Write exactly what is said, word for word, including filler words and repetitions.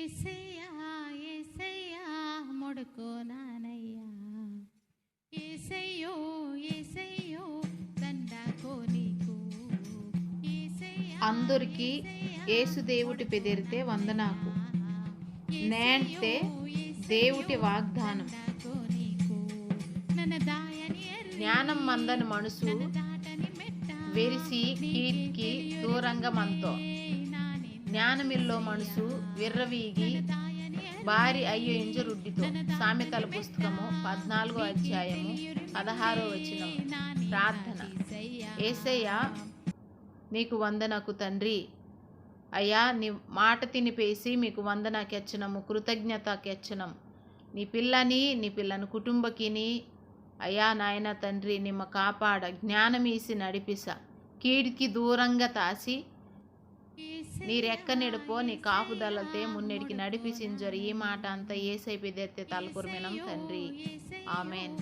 ఏసయ్యా, ఏసయ్యా, మొడుకో నానయ్యా. ఏసయ్యో, ఏసయ్యో, దండాకో నీకు. ఏసయ్యా, అందరికీ యేసు దేవుటి పెదిరితే వందనాకు. నేంటే దేవుటి వాగ్దానం. నన్న దాయని ఎర్రి జ్ఞానం మందని మనసు దాటని మెట్ట వెరిసి కీడ్కి దూరంగా మంతో. జ్ఞానమిల్లో మనసు విర్రవీగి బారి అయ్యో ఇంజ రుడ్డితో. సామెతల పుస్తకము పద్నాలుగో అధ్యాయము పదహారో వచనం. ప్రార్థన. ఏసయ్యా, నీకు వందనకు తండ్రి. అయ్యా, నీ మాట తినిపేసి మీకు వందనాకెచ్చనము, కృతజ్ఞతకెచ్చనం. నీ పిల్లని, నీ పిల్లని కుటుంబకిని, అయ్యా నాయన తండ్రి, నిమ్మ కాపాడ, జ్ఞానమీసి నడిపిస, కీడ్కి దూరంగా తాసి, నీ రెక్క నిడపో, నీ కాపుదలతే మున్నెడికి నడిపిసింజరు. ఈ మాట అంతా ఏసై పెదిరితే తలకుర్మినం తండ్రి. ఆమెన్.